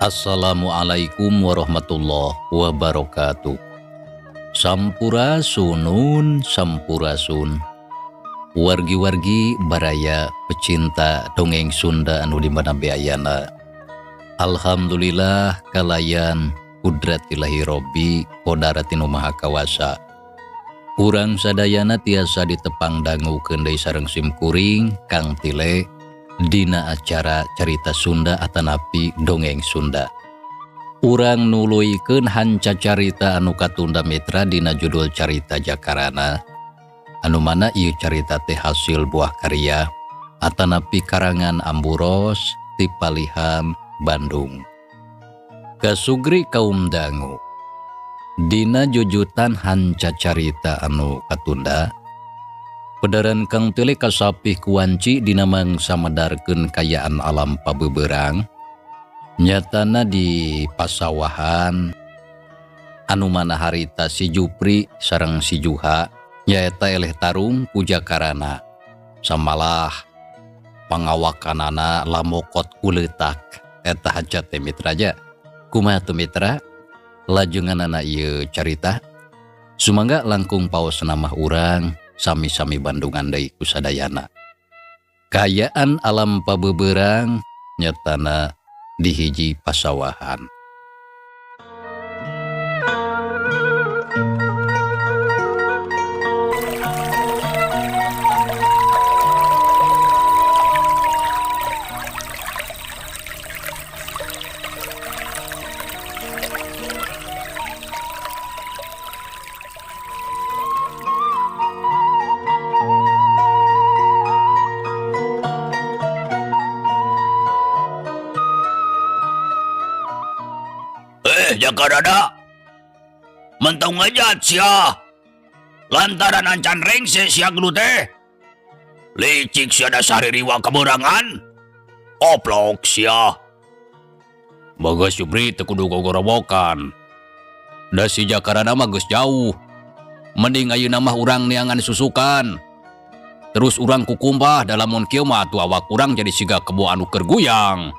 Assalamualaikum warahmatullahi wabarakatuh. Sampurasunun sampurasun. Wargi-wargi baraya pecinta dongeng Sunda anu di mana be ayana. Alhamdulillah kalayan kudratillahi robbi kodaratin maha kawasa. Urang sadayana tiasa ditepang dangukeun deui sareng simkuring Kang Tile dina acara Carita Sunda atanapi Dongeng Sunda. Urang nuluykeun hanca carita anu katunda mitra dina judul Carita Jakarana. Anu mana ieu carita teh hasil buah karya atanapi karangan Amburos ti Palihan Bandung. Kasugri kaum dangu. Dina jujutan hanca carita anu katunda, pedaran Kang Tile kasapih kuanci dina mangsa medarkeun kayaan alam pabeberang, nyatana di pasawahan anu mana harita si Jupri sareng si Juha nyaeta eleh tarung ku Jakarana, samalah pangawakanana lamokot kuleutak. Eta hajat teh mitra ja. Kumaha tuh mitra? Lajunganana ieu carita. Sumangga langkung paos namah urang sami-sami Bandungan deui ku sadayana. Kayaan alam pabeberang nyatana di hiji pasawahan. Jakarana mentong ngejat sia lantaran ancan rengse sia gelut teh licik sia dasar riwa keberangan oplok sia. Bagus Jupri teu kudu gogorowokan, da si Jakarana mah geus jauh, mending ayeuna mah urang neangan susukan terus urang kukumbah da lamun kieu mah atuh awak urang jadi siga kebo anu keur guyang.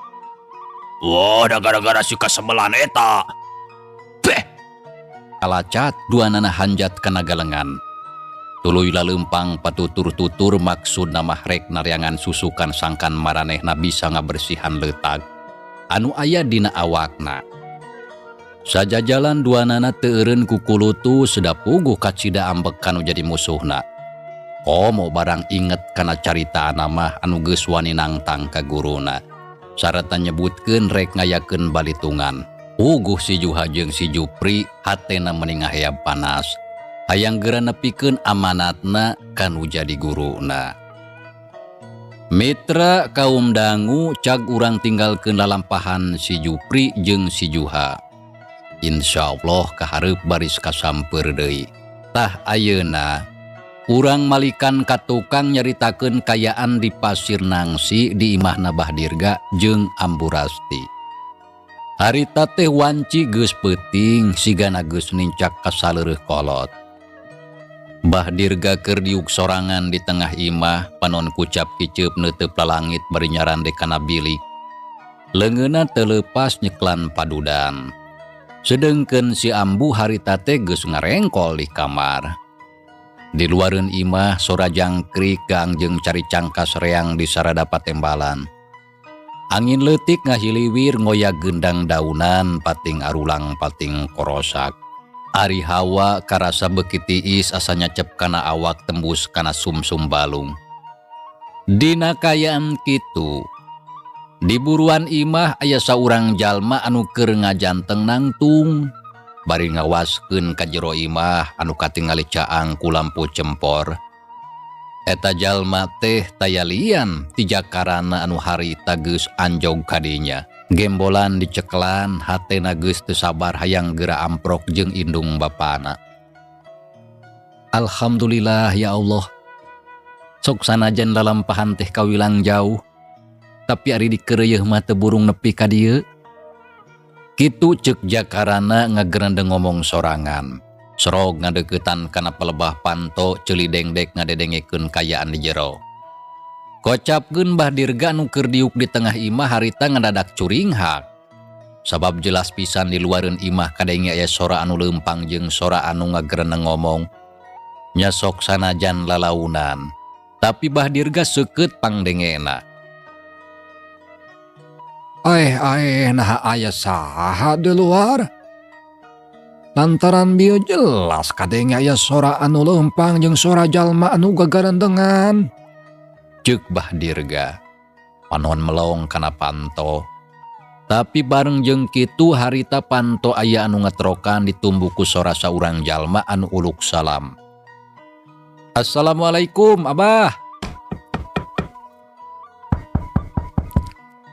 Wah, da gara-gara si kasebelan eta. Beh. Kalacat duanana hanjat kana galengan. Tuluy laleumpang patutur-tutur maksud mah rek naryangan susukan sangkan maranehna bisa ngabersihan leutag anu aya dina awakna. Sajajalan duanana teu eureun kukulutu seda puguh kacida ambek kanu jadi musuhna. Komo barang inget kana caritaana mah anu geus wani nangtang ka guruna. Sarata nyebutkeun rek ngayakeun balitungan. Puguh si Juha jeung si Jupri hatena meni ngaheyab panas. Hayang geura nepikeun amanatna kanu jadi guruna. Mitra kaum dangu cag urang tinggalkeun lalampahan si Jupri jeung si Juha. Insyaallah kahareup baris kasamper deui. Tah ayeuna urang malikan ka tukang nyaritakeun kayaan di Pasir Nangsi di imahna Bah Dirga jeung Amburasti. Harita teh wanci geus peuting sigana geus nincak ka saleureut kolot. Bah Dirga keur diuk sorangan di tengah imah, panon kucap kiceup neuteup lalangit bari nyarande kana bilik. Leungeunna teu leupas nyeklan padudan. Sedengkeun si Ambu harita teh geus ngarengkol di kamar. Di luareun imah sora jangkrik gang jeung cari cangkas reang di sarada patembalan. Angin leutik ngahiliwir ngoyak gendang daunan pating arulang pating korosak. Ari hawa karasa beuki tiis asa nyacep kana awak tembus kana sumsum balung. Dina kayaan kitu, di buruan imah aya saurang jalma anu keur ngajanteng nangtung bari ngawaskeun ka jero imah anu katingali caang ku lampu cempor. Eta jalma teh tayalian ti Jakarana anu harita geus anjog kadinya. Gembolan diceklan hatena geus teu sabar hayang geura amprok jeung indung bapana. Alhamdulillah ya Allah. Sok sanajan lalampahan teh kawilang jauh, tapi ari dikeureuyeeh mah teu burung nepi ka dieu. Kitu ceuk Jakarana ngagerendeng ngomong sorangan. Serog ngadeukeutan kana pelebah panto ceuli dengdek ngadedengekeun kayaan di jero. Kocapkeun Bah Dirga nu keur diuk di tengah imah harita ngadadak curinghak. Sabab jelas pisan di luareun imah kadenge aya sora anu leumpang jeung sora anu ngagereneng ngomong. Nya sok sanajan lalaunan, tapi Bah Dirga seukeut pangdengena. Aeh aeh naha aya saha di luar? Lantaran bieu jelas kadenge aya sora anu leumpang jeung sora jalma anu gagarendengan. Ceuk Bah Dirga. Panon melong kana panto. Tapi bareng jeung kitu harita panto aya anu ngetrokan ditumbuh ku sora saurang jalma anu uluk salam. Assalamualaikum, Abah.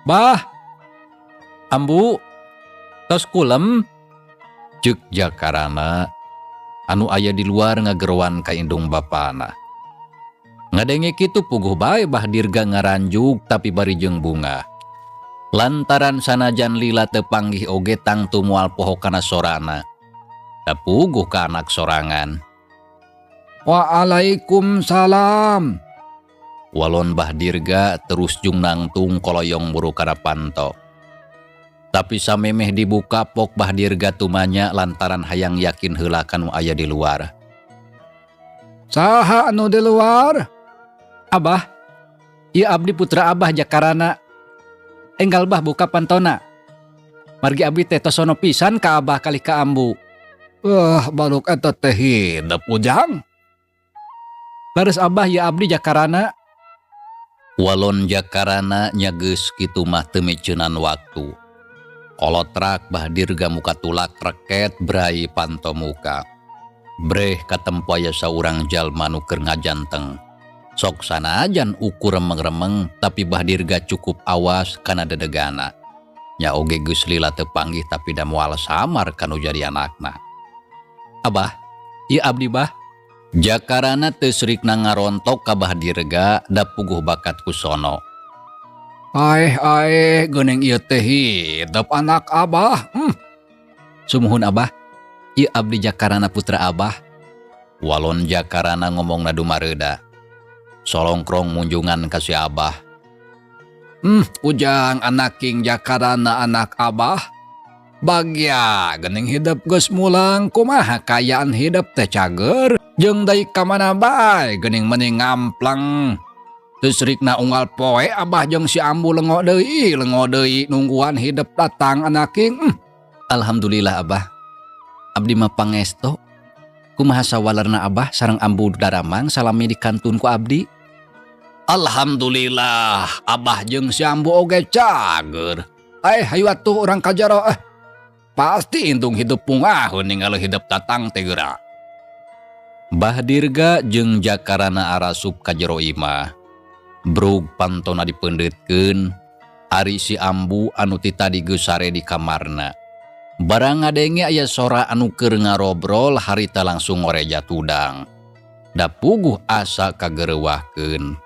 Bah. Ambu. Tos kulem. Ceuk Jakarana anu aya di luar ngageroan ka indung bapana. Ngadenge kitu puguh bae Bah Dirga ngaranjug tapi bari jeung bunga. Lantaran sanajan lila teu panggih oge tangtu moal poho kana sorana. Da puguh ka anak sorangan. Waalaikumsalam. Walon Bah Dirga terus jung nangtung koloyong buru kana panto. Tapi samemeh dibuka pok Bah Dirga tumanya lantaran hayang yakin heula kanu aya di luar. Saha anu di luar? Abah, ieu abdi putra Abah Jakarana. Enggal Bah buka pantona. Margi abdi teh tosono pisan ka Abah kalih ka Ambu. Baluk eta teh hidep ujang. Baris Abah ieu abdi Jakarana. Walon Jakarana nya geus kitu mah teu miceunan waktu. Kolotrak Bah Dirga muka tulak reket brai panto muka. Breh katempo aya saurang jalma nu keur ngajanteng. Sok sanajan ukur remeng-remeng tapi Bah Dirga cukup awas kana dedegana. Nya oge geus lila teu panggih tapi da moal samar kanu jadi anakna. Abah, ieu abdi bah. Jakarana teu srikna ngarontok ka Bah Dirga da puguh bakat ku sono. Aeh aeh geuning ieu teh hidep anak Abah. Sumuhun Abah, ieu abdi Jakarana putra Abah. Walon Jakarana ngomongna dumareuda. Solongkrong munjungan ka si Abah. Ujang anak king Jakarana anak Abah. Bagya geuning hidep geus mulang kumaha kaayaan hidep teh cager. Jeung deui ka mana bae geuning meni ngamplang. Teu srikna unggal poe Abah jeung si Ambu lengo deui, lengo deui nungguan hidep datang anak king. Alhamdulillah Abah. Abdi mah pangesto. Kumaha sawalerna Abah sareng Ambu daramang salami di kantun ku abdi. Alhamdulillah Abah jeung si Ambu oge cager. Hayu atuh urang ka jero. Pasti indung hidup pungahun ningali hidup datang teh geura. Bah Dirga jeung Jakarana arasup ka jero imah. Brug pantona dipeundeutkeun, ari si Ambu anu ti tadi geus sare di kamarna. Barang ngadenge aya sora anu keur ngarobrol harita langsung ngoreja tudang. Da puguh asa kagerewahkeun.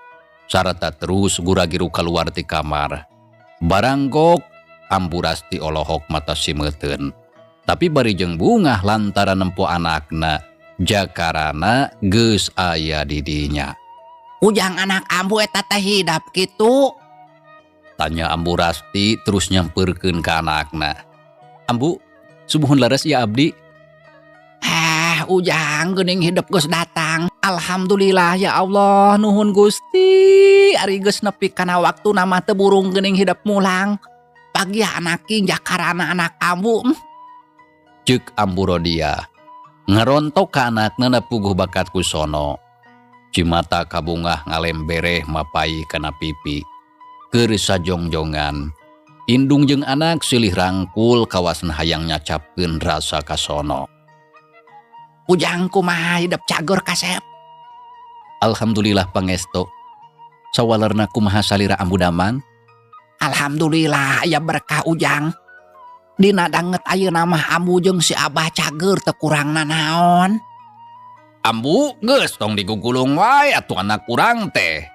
Sarata terus guragiru kaluar ti kamar. Barang gok Ambu Rasti olohok mata simeuteun. Tapi bari jeung bungah lantaran nempo anakna, Jakarana geus aya di dinya. Ujang anak Ambu eta teh hidap kitu? Tanya Ambu Rasti terus nyampeurkeun ka anakna. Ambu, subuhun leres ya abdi. Ujang geuning hidep geus datang. Alhamdulillah ya Allah, nuhun Gusti. Ari geus nepi kana waktuna mah teu burung geuning hidep mulang. Pagi anak king Jakarana anak Ambu. Ceuk Ambu Rodia. Ngarontok ka anakna na puguh bakat ku sono. Cimata kabungah ngalembereh mapai kana pipi. Keur sajongjongan. Indung jeung anak silih rangkul kawasan hayang nyacapkeun rasa kasono. Ujang kumaha hidep cager kasep? Alhamdulillah pangesto. Sawalerna kumaha salira Ambu Damang? Alhamdulillah aya berkah ujang. Dina danget ayeuna mah Ambu jeung si Abah cager teu kurang nanaon. Ambu geus tong digugulung wae atuh anak urang teh.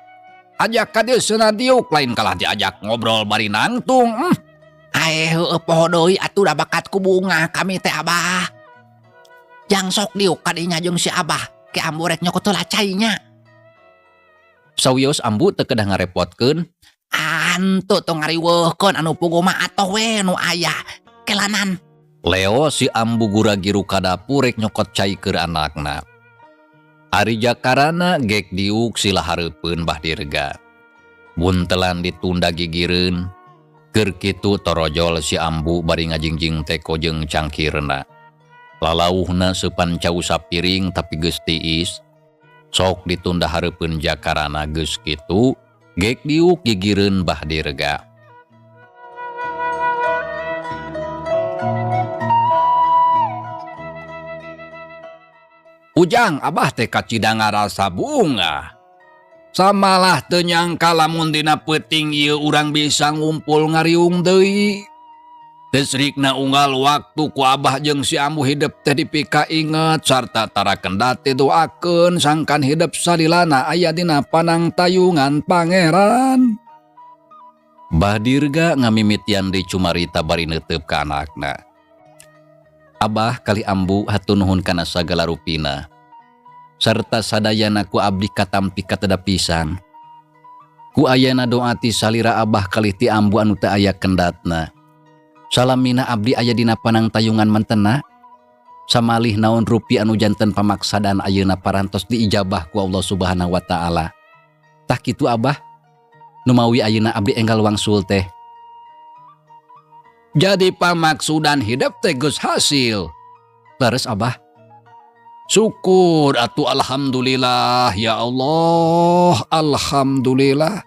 Ajak ka dieu seunah diuk lain kalah diajak ngobrol bari nangtung. Aeh heueuh poho deui atuh da bakat ku bunga kami teh Abah. Jang sok diuk ka dinya jeung si Abah, ke Ambu rek nyokot heula cainya. Sawios Ambu teu kedah ngarepotkeun. Antu tong ngariweuhkeun anu puguh mah atoh we nu aya. Kelanan. Leo si ambu gura-giru ka dapur rek nyokot cai keur anakna. Ari jakarana gek diuk sila hareupeun Bah Dirga. Buntelan ditunda gigireun, keur kitu torojol si ambu bari ngajingjing teko jeung cangkirna. Lalauhna seupan cau sapiring tapi geus tiis. Sok ditunda hareupeun jakarana geus kitu, gek diuk gigireun Bah Dirga. Ujang abah teh kacida ngarasa bungah. Samalah teu nyangka lamun dina peuting ieu urang bisa ngumpul ngariung deui. Tesrikna unggal waktu ku abah jeung si ambu hidep teh dipika inget sarta tara kendati doakeun sangkan hidep salilana aya dina panangtayungan pangeran. Bah Dirga ngamimitian deui cumarita bari neuteup ka anakna. Abah kali ambu hatur nuhun kana sagala rupina. Sarta sadayana ku abdi katampi kateda pisan. Ku ayana doa ti salira abah kalih ti ambu anu teu aya kendatna. Salamina abdi aya dina panangtayungan mentena. Samalih naon rupi anu janten pamaksadan ayeuna parantos diijabah ku Allah Subhanahu wa taala. Tah kitu abah, numawi ayeuna abdi enggal wangsul teh. Jadi pamaksudan hidup teh geus hasil. Leres abah. Syukur atuh alhamdulillah ya Allah, alhamdulillah.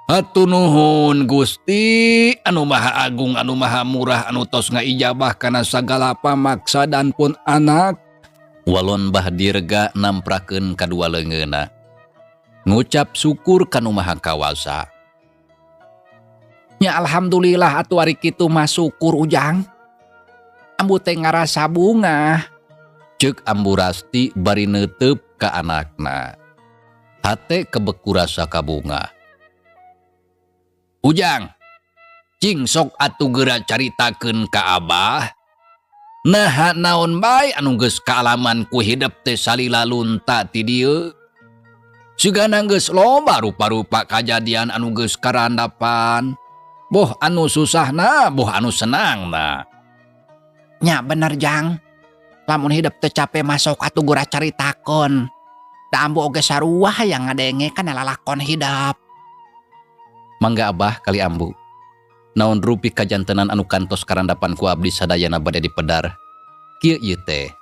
Hatur nuhun Gusti anu Maha Agung anu Maha Murah anu tos ngaijabah kana sagala pamaksadan pun anak. Walon Bah Dirga namprakeun kadua leungeunna. Ngucap syukur kanu Maha Kawasa. Nya alhamdulillah atuh ari kitu mah syukur Ujang. Ambu teh ngarasa bungah. Ceuk Ambu Rasti bari neuteup ka anakna. Hate kebeku rasa kabungah. Ujang, cing sok atuh geura caritakeun ka abah. Naha naon bae anu geus kaalaman ku hidep teh salila lunta ti dieu. Sigana geus loba rupa-rupa kajadian anu geus karandapan. Boh anu susahna, boh anu senangna. Nya bener Jang. Lamun hidep teh capek masuk atuh geura caritakeun. Da ambu oge sarua hayang ngadenge kana lalakon hidep. Mangga abah kali ambu. Naon rupi kajantenan anu kantos karandapan ku abdi sadayana bade dipedar. Kieu ieu teh.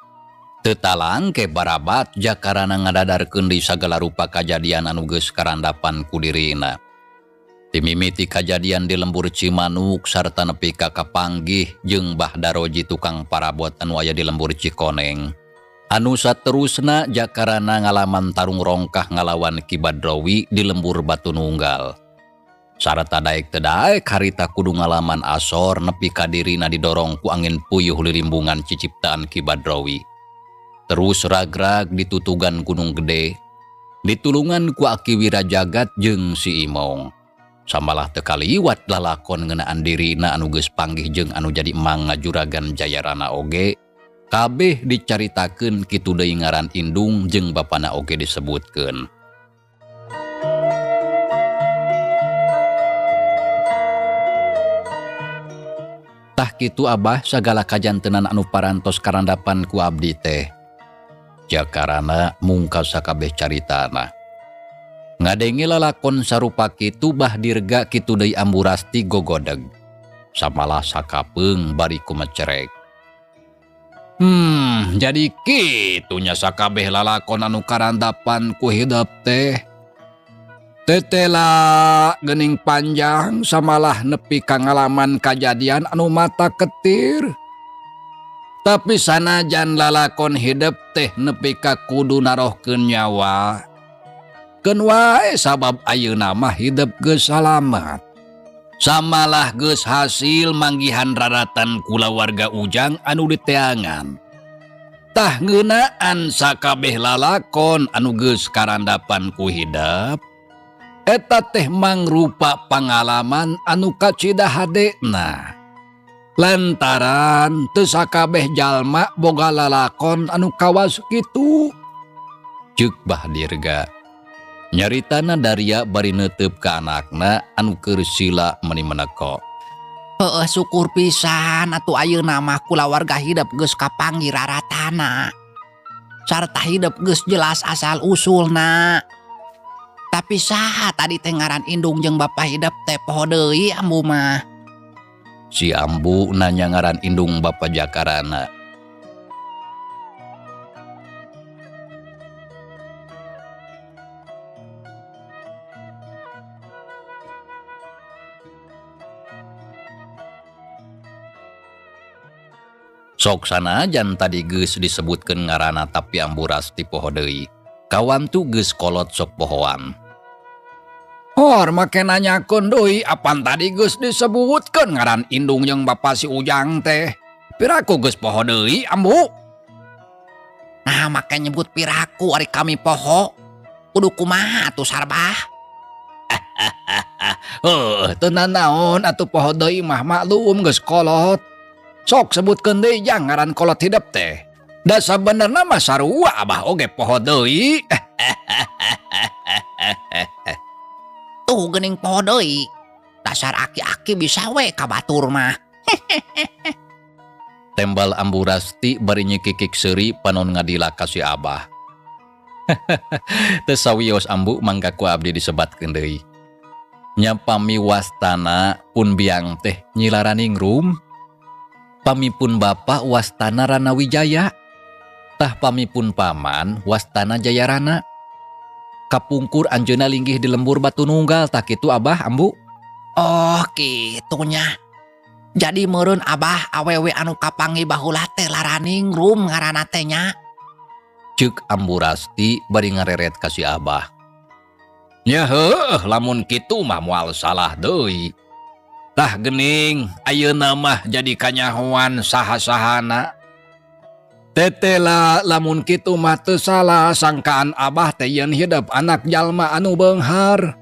Teu talangke barabat jakarana ngadadarkeun deui sagala rupa kajadian anu geus karandapan ku dirina. Timimiti kajadian di lembur Cimanuk sarta nepi ka kapanggih jeung Bah Daroji tukang parabot anu aya di lembur Cikoneng. Anu saterusna jakarana ngalaman tarung rongkah ngalawan Ki Badrawi di lembur Batu Nunggal. Sarta daek teu daek harita kudu ngalaman asor nepi ka dirina didorong ku angin puyuh lilimbungan ciciptaan Ki Badrawi. Terus ragrag ditutugan Gunung Gede, ditulungan ku Aki Wirajagat jeung si Imong. Samalah teu kaliwat lalakon ngeunaan dirina anu geus panggih jeung anu jadi emang ngajuragan Jayarana oge. Kabeh dicaritakeun kitu deui ngaran indung jeung bapana oge disebutkeun. Tah kitu abah sagala kajantenan anu parantos karandapan ku abdi teh. Jakarana mungkas sakabeh caritana. Ngadenge lalakon sarupa kitu Bah Dirga kitu deui Ambu Rasti gogodeg. Samalah sakapeung bari kumecerek. Jadi kitunya sakabeh lalakon anu karandapan ku hidep teh. Tetela geuning panjang samalah nepi ka ngalaman kajadian anu mata ketir. Tapi sanajan lalakon hidep teh nepi ka kudu narohkeun nyawa. Keun wae sabab ayeuna mah hidep geus salamat. Samalah geus hasil manggihan raratan kulawarga Ujang anu diteangan. Tah ngeunaan sakabeh lalakon anu geus karandapan ku hidep. Eta teh mangrupa pangalaman anu kacida hadena. Lantaran teu sakabeh jalma boga lalakon anu kawas kitu. Ceuk Bah Dirga. Nyaritana Daria bari neuteup ka anakna anu keur sila meni meneko. Heueuh syukur pisan atuh ayeuna mah kulawarga hidep geus kapanggih raratana. Sarta hidep geus jelas asal usulna. Tapi saha tadi teh ngaran indung jeung bapa hidep teh poho deui ambu mah. Si Ambu nanya ngaran indung bapa Jakarana. Sok sanajan tadi geus disebutkeun ngaranna tapi Ambu Rasti poho deui. Kawantu geus kolot sok pohoan. Hor make nanyakeun deui apan tadi geus disebutkeun ngaran indung jeung bapa si Ujang teh. Piraku geus poho deui Ambu. Nah make nyebut piraku ari kami poho. Kudu kumaha atuh Sarbah? Heuh, teu nanaon atuh poho deui mah maklum geus kolot. Sok sebutkeun deui jang ngaran kolot hidep teh. Da sabenerna mah sarua abah oge poho deui. Tuh geuning poho deui. Dasar aki-aki bisa we ka batur mah. Tembal Ambu Rasti bari nyikikik seuri panon ngadila ka si Abah. Teu sawios Ambu mangga ku abdi disebatkeun deui. Nya pami wastana pun biang teh Nyi Laraningrum. Pami pun bapa wastana Ranawijaya. Tah pami pun paman wastana Jayarana. Kapungkur anjeunna linggih di lembur Batu Nunggal tah kitu Abah Ambu. Oh kitunya. Jadi meureun Abah awewe anu kapanggih baheula teh Laraningrum ngaranna teh nya. Ceuk Ambu Rasti bari ngareret ka si Abah. Nya heueuh lamun kitu mah moal salah deui. Tah geuning ayeuna mah jadi kanyahoan saha-sahana. Tetela lamun kitu mah teu salah sangkaan Abah teh yen hidep anak jalma anu beunghar.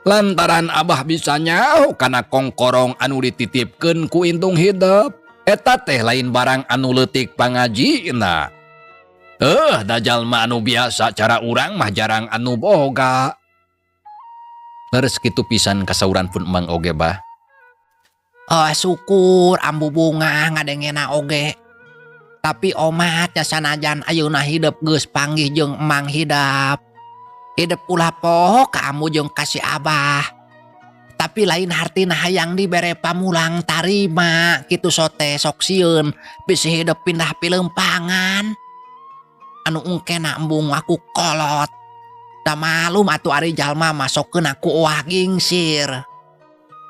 Lantaran Abah bisa nyaho kana kongkorong anu dititipkeun ku indung hidep. Eta teh lain barang anu leutik pangajina. Da jalma anu biasa cara urang mah jarang anu boga. Leres kitu pisan kasauran pun emang oge bah. Oh syukur ambu bunga ngadengena oge. Tapi omat ya sanajan ayeuna hidep geus panggih jeung emang hidep. Hidep ulah poho ka ambu jeung ka si Abah. Tapi lain hartina hayang dibere pamulang tarima kitu sote sok sieun bisi hidep pindah pilempangan. Anu ungkena embung aku kolot. Da malum atuh ari jalma masokeun aku oah gingsir.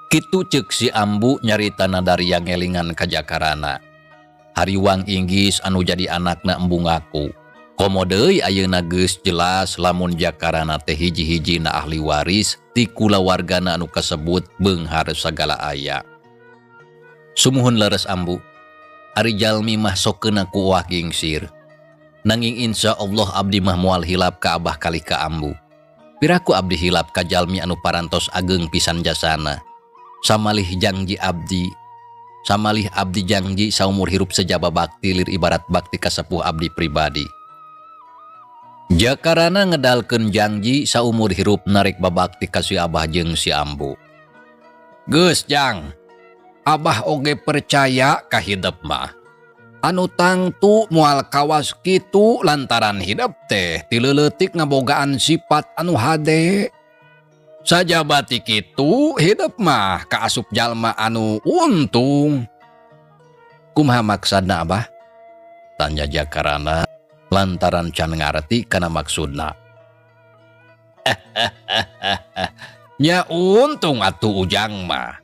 Kitu ceuk si Ambu nyarita nadaria ngelingan ka Jakarana. Hariwang Inggis anu jadi anakna embung aku. Komo deui ayeuna geus jelas lamun Jakarana teh hiji-hijina ahli waris ti kulawargana anu kasebut beunghar sagala aya. Sumuhun leres Ambu. Ari jalmi mah sokeun ku oah gingsir. Nanging insya Allah abdi mah moal hilap ka Abah kali ka Ambu. Piraku abdi hilap ka jalmi anu parantos ageng pisan jasana. Samalih jangji abdi, samalih abdi jangji saumur hirup sejaba bakti lir ibarat bakti kasepuh abdi pribadi. Jakarana ngedalkeun jangji saumur hirup narik babakti ka si Abah jeung si Ambu. Geus jang, Abah oge percaya ka hidep mah. Anu tangtu moal kawas kitu lantaran hidep teh tileuletik ngabogaan sifat anu hade. Sajabati kitu hidep mah kaasup jalma anu untung. Kumaha maksudna Abah? Tanya Jakarana lantaran can ngarti kana maksudna. Nya untung atuh Ujang mah.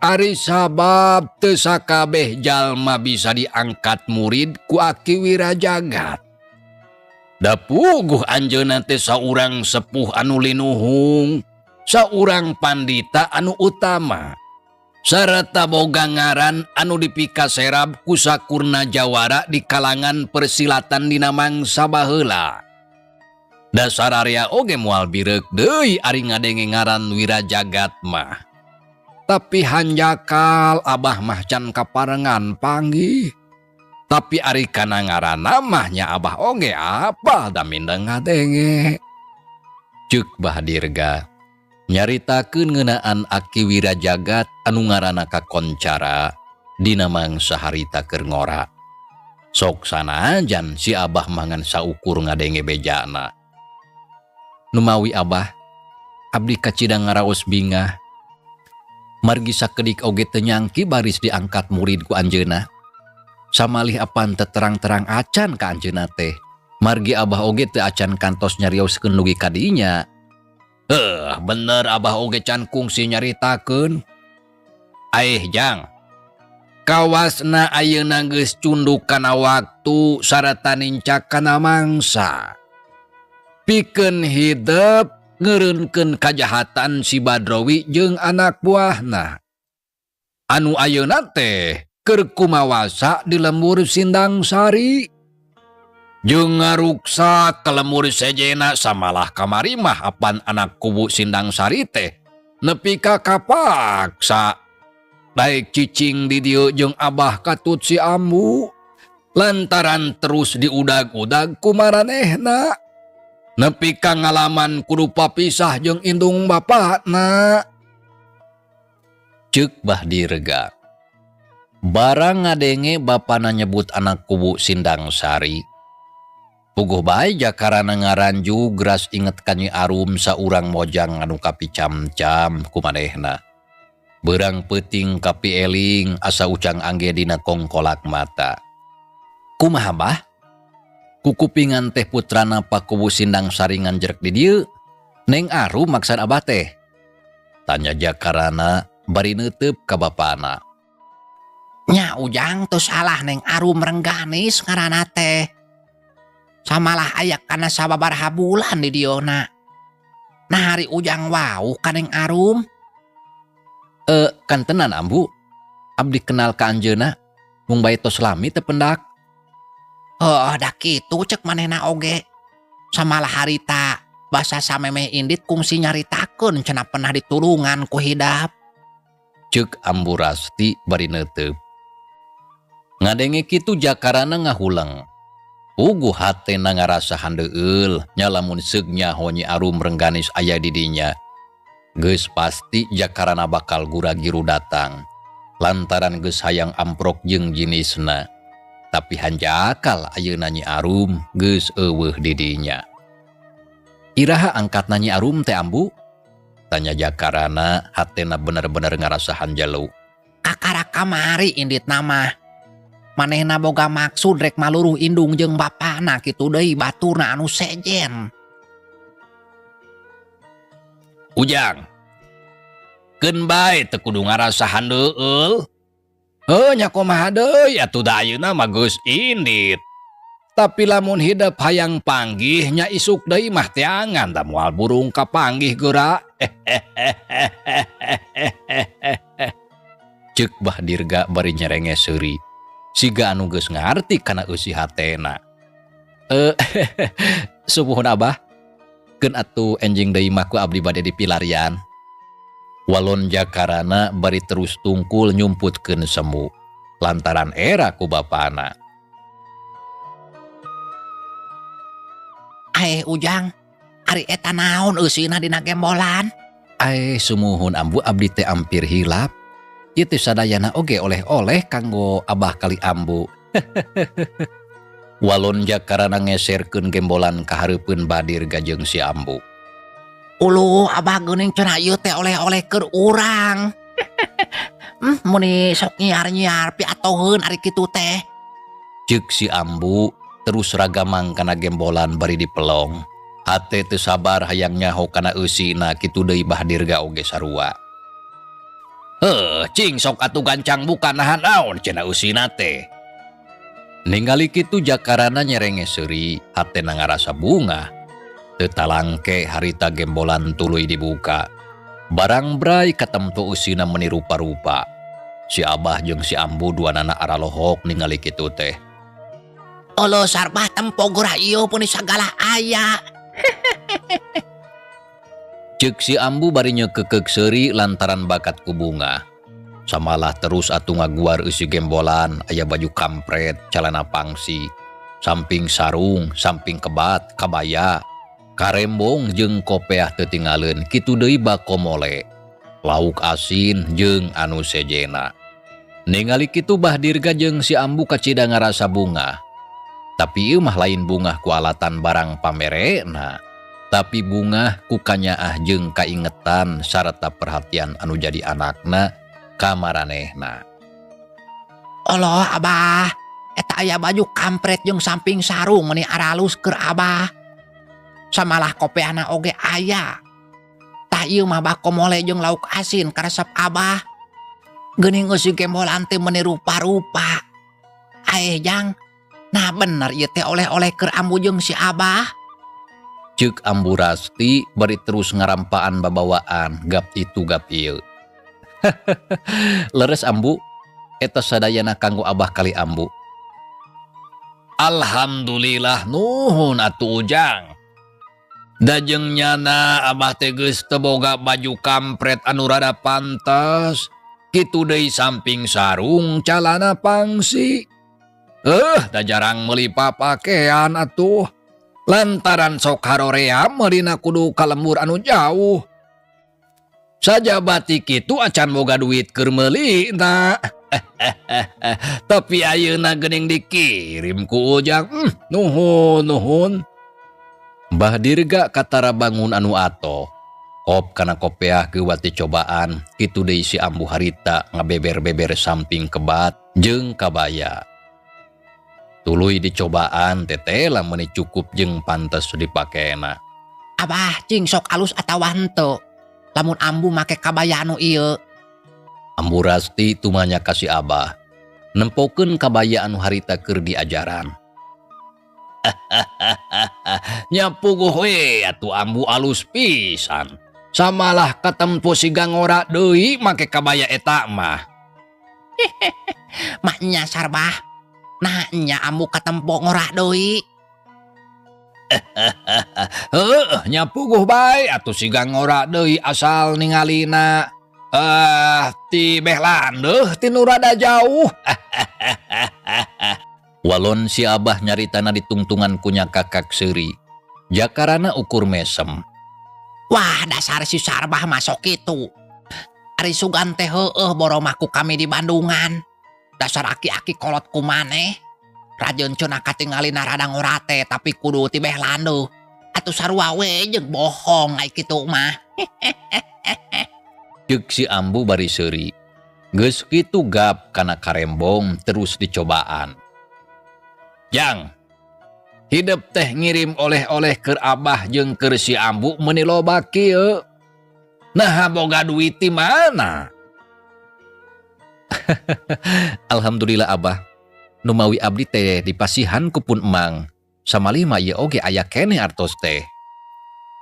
Ari sabab teu sakabeh jalma bisa diangkat murid ku Aki Wirajagat. Da puguh anjeunna teh saurang sepuh anu linuhung, saurang pandita anu utama, sarta boga ngaran anu dipikaserab ku sakurna jawara di kalangan persilatan dina mangsa baheula. Dasar area oge moal bireuk deui ari ngadenge ngaran Wirajagat mah. Tapi hanjakal Abah mah can kaparengan panggih. Tapi ari kana ngaranna mah nya Abah oge apal da mindeng ngadenge. Ceuk Bah Dirga. Nyaritakeun ngeunaan Aki Wirajagat anu ngaranna kakoncara dina mangsa harita keur ngora. Sok sanajan si Abah mah ngan saukur ngadenge bejana. Numawi Abah, abdi kacida ngaraos bingah. Margi sakedik oge teu nyangki baris diangkat murid ku anjeunna. Samalih apan teu terang-terang acan ka anjeunna teh. Margi Abah oge teu acan kantos nyarioskeun dugi ka dinya. Heuh, bener Abah oge can kungsi nyaritakeun. Aih jang. Kawasna ayeuna geus cunduk kana waktu sarata nincak kana mangsa. Pikeun hidep ngeureunkeun kajahatan si Badrowi jeung anak buahna. Anu ayeuna teh keur kumawasa di lembur Sindang Sari. Jeung ngaruksak ka lembur sejena samalah kamari mah apan anak kubu Sindang Sari teh nepi ka kapaksa. Daek cicing di dieu jeung Abah katut si Ambu lantaran terus diudag-udag ku maranehna. Nepi ka ngalaman kudu papisah jeung indung bapakna. Ceuk Bah Dirga. Barang ngadenge bapana nyebut anak kubu Sindang Sari. Puguh bae jakarana ngaranju geras inget ka Nyi Arum saurang mojang anu kapicamcam ku manehna. Beurang peuting kapieling asa ucang angge dina kongkolak mata. Kumaha bah? Kukupingan teh putrana pakubu Sindang Sari nganjerek di dieu. Neng Arum maksad abah teh? Tanya jakarana bari neuteup ka bapana. Nya Ujang teu salah Neng Arum Rengganis ngaranna teh. Samalah aya kana sababaraha bulan di dieuna. Nah hari Ujang wau ka Neng Arum. Kantenan Ambu. Abdi kenal ka anjeunna. Mung bae tos lami teu pendak. Heuh da kitu cek manehna oge. Samalah harita basa samemeh indit kungsi nyaritakeun cenah pernah ditulungan ku hidap. Ceuk Ambu Rasti bari neuteup. Ngadenge kitu jakarana ngahuleng. Puguh hatena ngarasa handeueul nya lamun seug nyaho Nyi Arum Rengganis aya di dinya. Geus pasti jakarana bakal gura-giru datang. Lantaran geus hayang amprok jeung jinisna. Tapi hanjakal ayeuna Nyi Arum geus eueuh di dinya. Iraha angkatna Nyi Arum teh Ambu? Tanya jakarana hatena bener-bener ngarasa hanjalu. Kakara kamari indit nama. Manehna boga maksud rek maluruh indung jeung bapana kitu deui baturna anu sejen. Ujang. Keun bae teu kudu ngarasa handeueul. Heuh nya kumaha deui atuh da ayeuna mah geus indit. Tapi lamun hidep hayang panggih nya isuk deui mah teangan da moal burung kapanggih geura. Ceuk Bah Dirga bari nyerenge seuri. Siga anu geus ngarti kana eusi hatena. Sumuhun Abah. Keun atuh enjing deui mah ku abdi bade dipilarian. Walon jakarana bari terus tungkul nyumputkeun semu. Lantaran era ku bapana. Aeh Ujang, ari eta naon eusina dina gembolan? Aeh sumuhun Ambu abdi teh ampir hilap. Ieu teh sadayana oge oleh-oleh kanggo Abah kali Ambu. Walon jakarana ngeserkeun gembolan ka hareupeun Badir gajeng si Ambu. Uluh Abah geuning cenah ieu teh oleh-oleh keur urang. Muni sok nyiar-nyiar piatoheun ari kitu teh. Ceuk si Ambu terus ragamang kana gembolan bari dipelong. Hate teu sabar hayang nyaho kana eusina kitu deui Bah Dirga oge sarua. Heuh, cing sok atuh gancang buka nahan naon cenah eusina teh. Ningali kitu jakarana nyerenge seuri, hatena ngarasa bungah. Teu talangke harita gembolan tuluy dibuka. Barang bray katemtu eusina meuni rupa-rupa. Si Abah jeung si Ambu duanana aralohok ningali kitu teh. Olo sarbah tempo geura ieu pun sagala aya. Ceuk si Ambu bari nyekekeuk seuri lantaran bakat ku bunga. Samalah terus atuh ngaguar eusi gembolan, aya baju kampret, calana pangsi, samping sarung, samping kebat, kabaya. Karembong jeung kopeah teu tinggaleun kitu deui bakomole. Lauk asin jeung anu sejena. Ningali kitu Bah Dirga jeung si Ambu kacida ngarasa bungah. Tapi ieu mah lain bungah ku alatan barang pamerena, tapi bungah ku kanyaah jeung kaingetan sarta perhatian anu jadi anakna ka maranehna. Allah Abah, eta aya baju kampret jeung samping sarung meuni aralus keur Abah. Samalah kopeahna oge aya. Tah ieu mah bakomole jeung lauk asin karesep Abah. Geuning eusi gembolan teh meuni rupa-rupa. Aeh jang, nah bener ieu teh oleh-oleh keur Ambu jeung si Abah. Ceuk Ambu Rasti bari terus ngarampaan babawaan gap itu gap ieu. Leres Ambu, eta sadayana kanggo Abah kali Ambu. Alhamdulillah nuhun atuh Ujang. Da jeung nyana Abah teh geus teu boga baju kampret anu rada pantes. Kitu deui samping sarung calana pangsi. Da jarang meuli papakean atuh. Lantaran sok haroream meulina kudu ka lembur anu jauh. Sajabati kitu acan boga duit keur meuli na. Tapi ayeuna geuning dikirim ku Ujang. Nuhun nuhun. Mbah Dirga katara bangun anu atoh. Kop kana kopeah geuwat dicobaan, kitu deui si Ambu harita ngabeber-beber samping kebat jeung kabaya. Tuluy dicobaan teteh meuni cukup jeung pantes dipakena. Abah cing sok alus atawa henteu. Lamun Ambu make kabaya anu ieu. Ambu Rasti tumanya ka si Abah. Nempokeun kabaya anu harita keur diajaran. Nya puguh we atuh Ambu alus pisan. Samalah katempo siga ngora deui make kabaya eta mah. Maknya Sarbah. Nah nya Ambu katempo ngora deui. Heuh, nya puguh bae atuh siga ngora deui asal ningalina. Ti beh landeuh ti nu rada jauh. Walon si Abah nyaritana ditungtungan ku nyakakak seuri. Jakarana ukur mesem. Wah, dasar si Sarbah masuk itu. Ari sugan teh heueuh boromah ku kami di Bandungan. Dasar aki-aki kolot ku maneh. Rajeun cenah katingalina rada ngora teh tapi kudu ti beh landeuh. Atuh sarua we jeung bohong ai kitu mah. Ceuk si Ambu bari seuri. Geus kitu gap kana karembong terus dicobaan. Jang, hidep teh ngirim oleh-oleh keur Abah jeung keur si Ambu meuni loba kieu. Naha boga duit ti mana? Alhamdulillah Abah. Numawi abdi teh dipasihan ku pun emang. Samalih mah ieu oge aya keneh artos teh.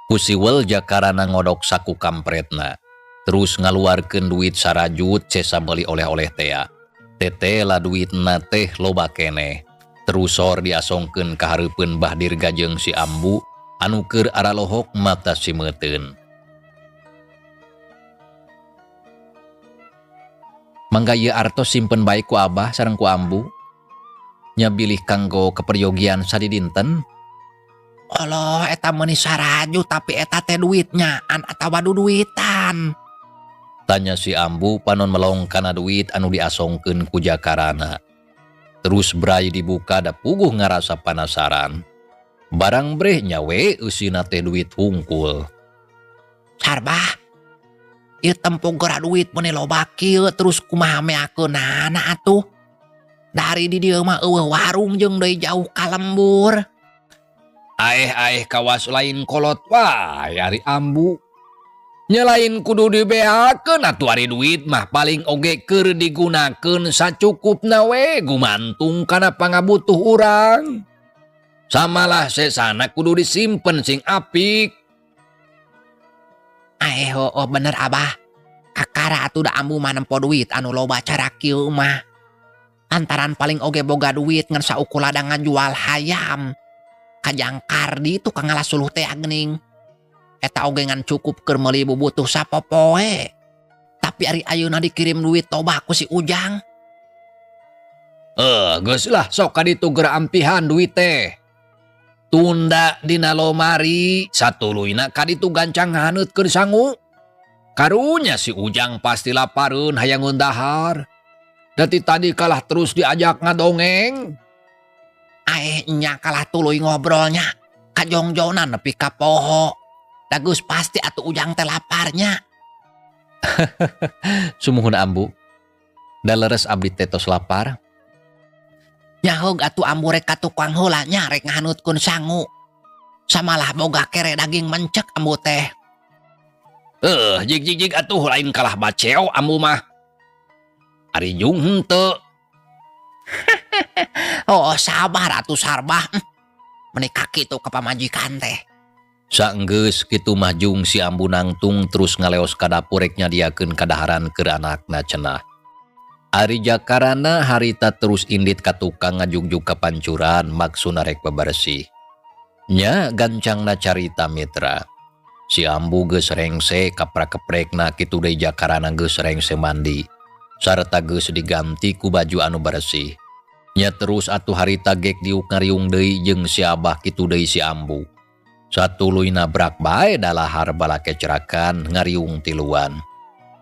Kusiwel jakarana ngodok saku kampretna. Terus ngaluarkeun duit sarajut sesa meuli oleh-oleh tea. Teteh lah duitna teh loba keneh. Terus sor diasongkeun ka hareupeun Bah Dirga jeung si Ambu anu keur aralohok mata simeuteun. Mangga ieu artos simpen bae ku Abah sareng ku Ambu. Nya bilih kanggo keperyogian sadidinten. Allah eta meuni saraju tapi eta teh duitnya an atawa duduitan. Tanya si Ambu panon melong kana duit anu diasongkeun ku jakarana. Terus bray dibuka da puguh ngarasa panasaran. Barang breh nyawe eusina teh duit hungkul. Sarbah, ieu tempo geura duit meuni loba kieu terus kumaha meakeunana atuh. Dari di dieu mah eueuh warung jeung deui jauh ka lembur. Aeh-aeh kawas lain kolot wae ari Ambu. Nya lain kudu dibeakeun atuh ari duit mah paling oge keur digunakeun sacukupna we gumantung kana pangabutuh urang. Samalah sesana kudu disimpen sing apik. Aeh oh bener Abah. Kakara atuh da Ambu mah nempo duit anu loba cara kieu mah. Lantaran paling oge boga duit ngan saukur ladang ngajual hayam. Kajang kardi tukang ngalas suluh teh geuning. Eta oge ngan cukup keur meuli bubutuh sapopoe. Tapi ari ayeuna dikirim duit toba ku si Ujang. Geus lah sok ka ditu geura ampihan duit teh. Tunda dina lomari satuluyna kaditu gancang ngahaneutkeun sangu. Karunya si Ujang pasti lapareun hayang dahar. Dati tadi kalah terus diajak ngadongeng. Aeh nya kalah tuluy ngobrolnya. Kajongjonan nepi ka poho. Da geus pasti atuh Ujang teh laparnya. Sumuhun Ambu. Da leres abdi teh tos lapar. Nyaheug atuh Ambu rek ka tukang heula nya rek ngahaneutkeun sangu. Samalah boga kere daging mencek Ambu teh. Jig jig jig atuh lain kalah baceo Ambu mah. Ari Jung henteu. Oh sabar atuh Sarbah. Meni kitu ka pamajikan teh. Saenggeus kitu mah Jung si Ambu nangtung terus ngaleos ka dapur rek nyadiakeun kadaharan keur anakna cenah. Ari jakarana harita terus indit ka tukang ngajugjug ka pancuran maksudna rek bebersih. Nya gancangna carita mitra. Si Ambu geus rengse kaprak-keprekna kitu deui jakarana geus rengse mandi. Sarta geus diganti ku baju anu bersih. Nya terus atuh harita gek diuk ngariung deui jeung si Abah kitu deui si Ambu. Satuluyna brak bae dalahar balakecrakan ngariung tiluan.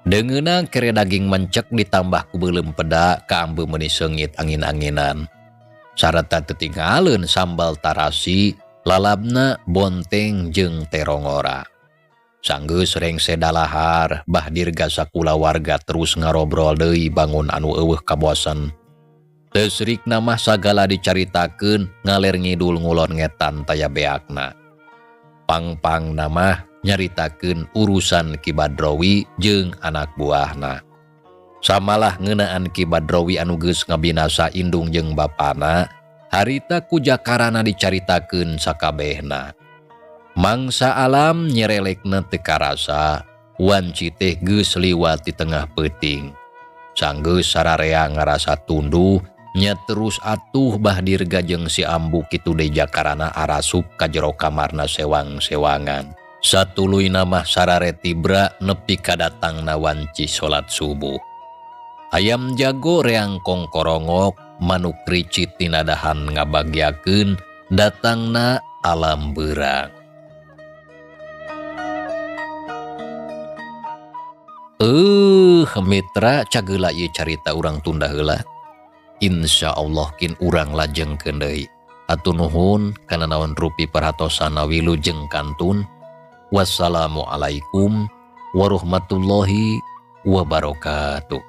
Deungeuna kere daging mencek ditambah ku beuleum peda ka ambu meuni seungit angin-anginan. Sarta teu tinggaleun sambal tarasi, lalabna bonteng jeung terongora. Sanggeus rengse dalahar, bah dirga sakulawarga terus ngarobrol deui bangun anu eueuh kabosen. Teu srikna mah sagala dicaritakeun ngaler ngidul ngulon ngetan taya beakna. Pang-pangna mah nyaritakeun urusan Ki Badrowi jeung anak buahna. Samalah ngeunaan Ki Badrowi anu geus ngabinasa indung jeung bapana, harita ku jakarana dicaritakeun sakabehna. Mangsa alam nyerelekna teu karasa, wanci teh geus liwat di tengah peuting. Sanggeus sararea ngarasa tunduh, nya terus atuh bah dirga jeung si Ambu kitu deui jakarana arasup ka jero kamarna sewang-sewangan. Satuluyna mah sarare tibra nepi ka datangna wanci salat subuh. Ayam jago reang kongkorongok, manuk ricit tinadahan ngabagyakeun datangna alam beurang. Mitra cageula ieu carita urang tunda heula. Insya Allah kin urang lajengkeun deui. Hatur nuhun kana naon rupi perhatosana wilujeng kantun. Wassalamualaikum warahmatullahi wabarakatuh.